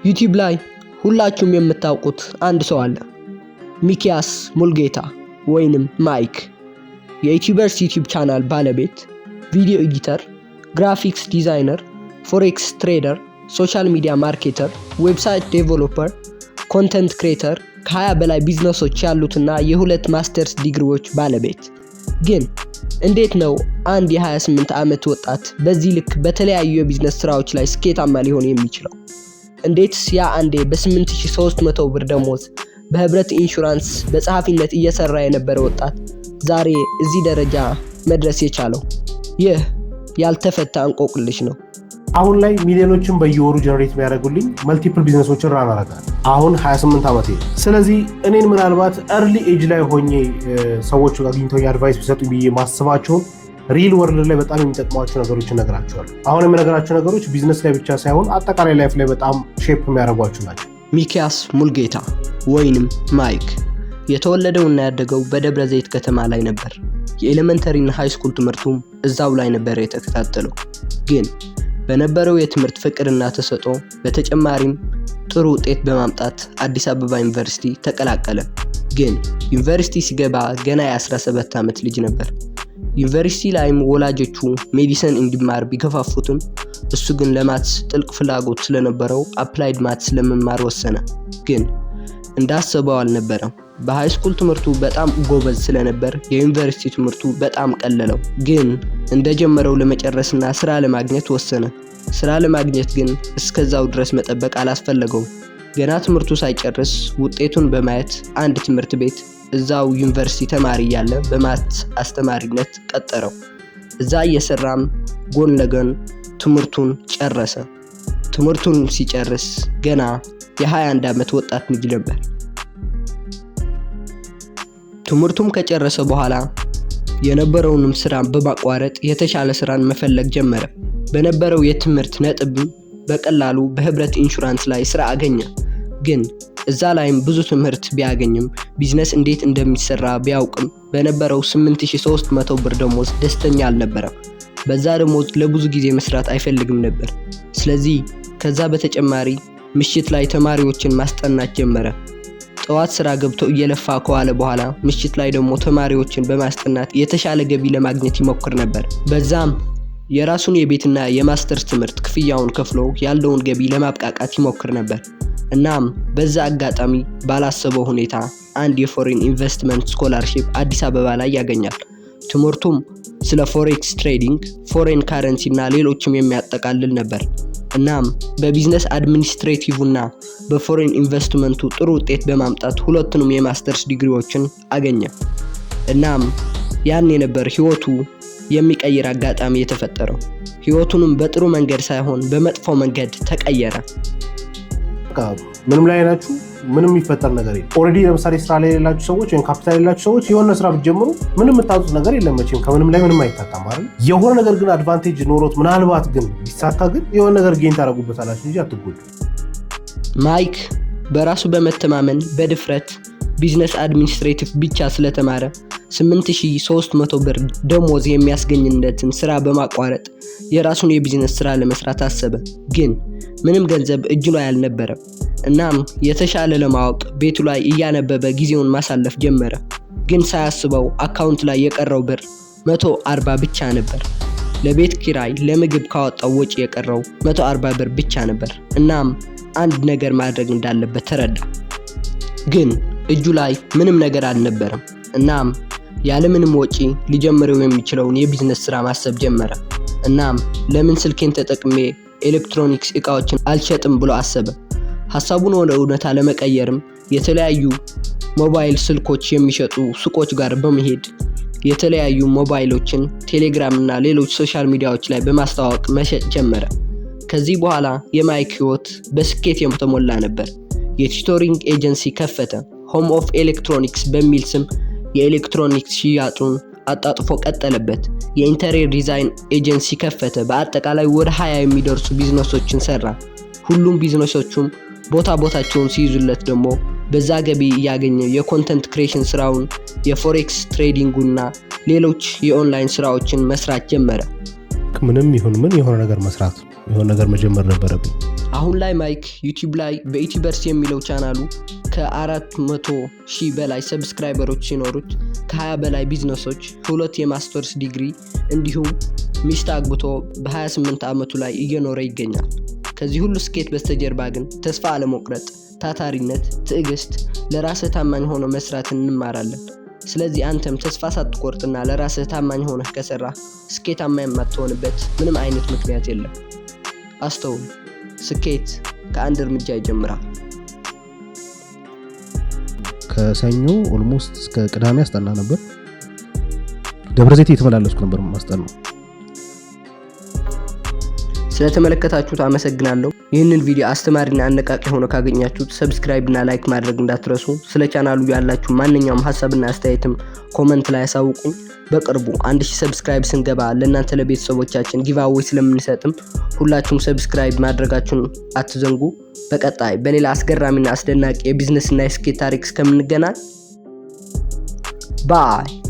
ዩቲዩብ ላይ ሁላችሁም የምታውቁት አንድ ሰው አለ። ሚኪያስ ሙልጌታ ወይንም ማይክ፣ የዩቲዩበርስ ዩቲዩብ ቻናል ባለቤት፣ video editor፣ graphics designer፣ forex trader፣ social media marketer፣ website developer፣ content creator፣ ከ20 በላይ ቢዝነሶች ያሉትና የሁለት ማስተርስ ዲግሪዎች ባለቤት። ግን እንዴት ነው አንድ የ28 ዓመት ወጣት በዚህ ልክ በተለያዩ የቢዝነስ ስራዎች ላይ ስኬታማ ሊሆን የሚችለው? እንዴትስ ያ አንዴ በ8300 ብር ደሞዝ በህብረት ኢንሹራንስ በጸሐፊነት እየሰራ የነበረ ወጣት ዛሬ እዚህ ደረጃ መድረስ የቻለው? ይህ ያልተፈታ እንቆቅልሽ ነው። አሁን ላይ ሚሊዮኖችን በየወሩ generate የሚያደርጉልኝ multiple ቢዝነሶችን run አደርጋለሁ። አሁን 28 ዓመቴ ነው። ስለዚህ እኔን ምናልባት early age ላይ ሆኜ ሰዎቹ አግኝተው advice ቢሰጡኝ ብዬ ማስባቸውን real world ላይ በጣም የሚጠቅሟቸው ነገሮች እነግራቸዋለሁ። አሁን የምነግራቸው ነገሮች ቢዝነስ ላይ ብቻ ሳይሆን አጠቃላይ life ላይ በጣም shape የሚያደርጓችሁ ናቸው። ሚኪያስ ሙልጌታ ወይንም ማይክ የተወለደውና ያደገው በደብረ ዘይት ከተማ ላይ ነበር። የ elementary ና high school ትምህርቱም እዛው ላይ ነበር የተከታተለው። ግን በነበረው የትምህርት ፍቅርና ተሰጥኦ፣ በተጨማሪም ጥሩ ውጤት በማምጣት አዲስ አበባ ዩኒቨርሲቲ ተቀላቀለ። ግን ዩኒቨርሲቲ ሲገባ ገና የ17 ዓመት ልጅ ነበር። ዩኒቨርሲቲ ላይም ወላጆቹ medicine እንዲማር ቢገፋፉትም እሱ ግን ለ maths ጥልቅ ፍላጎት ስለነበረው applied maths ለመማር ወሰነ። ግን እንዳሰበው አልነበረም። በ high school ትምህርቱ በጣም ጎበዝ ስለነበር የዩኒቨርሲቲ ትምህርቱ በጣም ቀለለው። ግን እንደጀመረው ለመጨረስና ስራ ለማግኘት ወሰነ። ስራ ለማግኘት ግን እስከዛው ድረስ መጠበቅ አላስፈለገውም። ገና ትምህርቱ ሳይጨርስ ውጤቱን በማየት አንድ ትምህርት ቤት እዛው ዩኒቨርሲቲ ተማሪ እያለ በ maths አስተማሪነት ቀጠረው። እዛ እየሰራም ጎን ለጎን ትምህርቱን ጨረሰ። ትምህርቱን ሲጨርስ ገና የ21 ዓመት ወጣት ልጅ ነበር። ትምህርቱም ከጨረሰ በኋላ የነበረውንም ስራ በማቋረጥ የተሻለ ስራን መፈለግ ጀመረ። በነበረው የትምህርት ነጥብም በቀላሉ በህብረት ኢንሹራንስ ላይ ስራ አገኘ። ግን እዛ ላይም ብዙ ትምህርት ቢያገኝም፣ ቢዝነስ እንዴት እንደሚሰራ ቢያውቅም በነበረው 8300 ብር ደሞዝ ደስተኛ አልነበረም። በዛ ደሞዝ ለብዙ ጊዜ መስራት አይፈልግም ነበር። ስለዚህ ከዛ በተጨማሪ ምሽት ላይ ተማሪዎችን ማስጠናት ጀመረ። ጠዋት ስራ ገብቶ እየለፋ ከዋለ በኋላ ምሽት ላይ ደግሞ ተማሪዎችን በማስጠናት የተሻለ ገቢ ለማግኘት ይሞክር ነበር። በዛም የራሱን የቤትና የማስተርስ ትምህርት ክፍያውን ከፍሎ ያለውን ገቢ ለማብቃቃት ይሞክር ነበር። እናም በዛ አጋጣሚ ባላሰበው ሁኔታ አንድ የ foreign investment scholarship አዲስ አበባ ላይ ያገኛል። ትምህርቱም ስለ forex trading፣ foreign currency እና ሌሎችም የሚያጠቃልል ነበር። እናም በ business administrative እና በ foreign investment ኡ ጥሩ ውጤት በማምጣት ሁለቱንም የማስተርስ ዲግሪዎችን አገኘ። እናም ያን የነበር ህይወቱ የሚቀይር አጋጣሚ የተፈጠረው። ህይወቱንም በጥሩ መንገድ ሳይሆን በመጥፎ መንገድ ተቀየረ። በቃ ምንም ላይ ናችሁ፣ ምንም የሚፈጠር ነገር የለም። Already ለምሳሌ ስራ ላይ የሌላችሁ ሰዎች ወይም ካፒታል የሌላችሁ ሰዎች የሆነ ስራ ብትጀምሩ ምንም የምታጡት ነገር የለም። መቼም ከምንም ላይ ምንም አይታጣም አይደል? የሆነ ነገር ግን advantage ኖሮት ምናልባት ግን ቢሳካ ግን የሆነ ነገር gain ታደርጉበታላችሁ እንጂ አትጎዱ። ማይክ በራሱ በመተማመን በድፍረት business administrative ብቻ ስለተማረ 8300 ብር ደሞዝ የሚያስገኝለትን ስራ በማቋረጥ የራሱን የቢዝነስ ስራ ለመስራት አሰበ። ግን ምንም ገንዘብ እጁ ላይ አልነበረም። እናም የተሻለ ለማወቅ ቤቱ ላይ እያነበበ ጊዜውን ማሳለፍ ጀመረ። ግን ሳያስበው account ላይ የቀረው ብር 140 ብቻ ነበር። ለቤት ኪራይ፣ ለምግብ ካወጣው ወጪ የቀረው 140 ብር ብቻ ነበር። እናም አንድ ነገር ማድረግ እንዳለበት ተረዳ። ግን እጁ ላይ ምንም ነገር አልነበረም። እናም ያለምንም ወጪ ሊጀምረው የሚችለውን የቢዝነስ ስራ ማሰብ ጀመረ። እናም ለምን ስልኬን ተጠቅሜ ኤሌክትሮኒክስ እቃዎችን አልሸጥም ብሎ አሰበ። ሀሳቡን ወደ እውነታ ለመቀየርም የተለያዩ ሞባይል ስልኮች የሚሸጡ ሱቆች ጋር በመሄድ የተለያዩ ሞባይሎችን ቴሌግራም እና ሌሎች social media ዎች ላይ በማስተዋወቅ መሸጥ ጀመረ። ከዚህ በኋላ የማይክ ህይወት በስኬት የተሞላ ነበር። የ tutoring agency ከፈተ። Home of Electronics በሚል ስም የኤሌክትሮኒክስ ሽያጩን አጣጥፎ ቀጠለበት። የ interior design agency ከፈተ። በአጠቃላይ ወደ 20 የሚደርሱ ቢዝነሶችን ሰራ። ሁሉም ቢዝነሶቹም ቦታ ቦታቸውን ሲይዙለት ደግሞ በዛ ገቢ እያገኘ የ content creation ስራውን፣ የ forex trading ኡና ሌሎች የኦንላይን ስራዎችን መስራት ጀመረ። ምንም ይሁን ምን የሆነ ነገር መስራት፣ የሆነ ነገር መጀመር ነበረብኝ። አሁን ላይ ማይክ ዩቲዩብ ላይ በኢቲበርስ የሚለው ቻናሉ ከ400,000 በላይ subscriber ኦች ሲኖሩት፣ ከ20 በላይ ቢዝነሶች፣ ሁለት የማስተርስ ዲግሪ እንዲሁም ሚስት አግብቶ በ28 ዓመቱ ላይ እየኖረ ይገኛል። ከዚህ ሁሉ ስኬት በስተጀርባ ግን ተስፋ አለመቁረጥ፣ ታታሪነት፣ ትዕግስት፣ ለራስህ ታማኝ ሆኖ መስራትን እንማራለን። ስለዚህ አንተም ተስፋ ሳትቆርጥና ለራስህ ታማኝ ሆነህ ከሰራህ ስኬታማ የማትሆንበት ምንም አይነት ምክንያት የለም። አስተውል፣ ስኬት ከአንድ እርምጃ ይጀምራል። ከሰኞ almost እስከ ቅዳሜ አስጠና ነበር። ደብረ ዘይት እየተመላለስኩ ነበር ማስጠናው። ስለተመለከታችሁት አመሰግናለሁ። ይህንን ቪዲዮ አስተማሪና አነቃቂ ሆኖ ካገኛችሁት subscribe እና like ማድረግ እንዳትረሱ። ስለ ቻናሉ ያላችሁ ማንኛውም ሀሳብና አስተያየትም comment ላይ ያሳውቁኝ። በቅርቡ 1000 subscribe ስንገባ ለእናንተ ለቤተሰቦቻችን giveaway ስለምንሰጥም ሁላችሁም subscribe ማድረጋችሁን አትዘንጉ። በቀጣይ በሌላ አስገራሚና አስደናቂ የቢዝነስና የስኬት ታሪክ እስከምንገናኝ bye።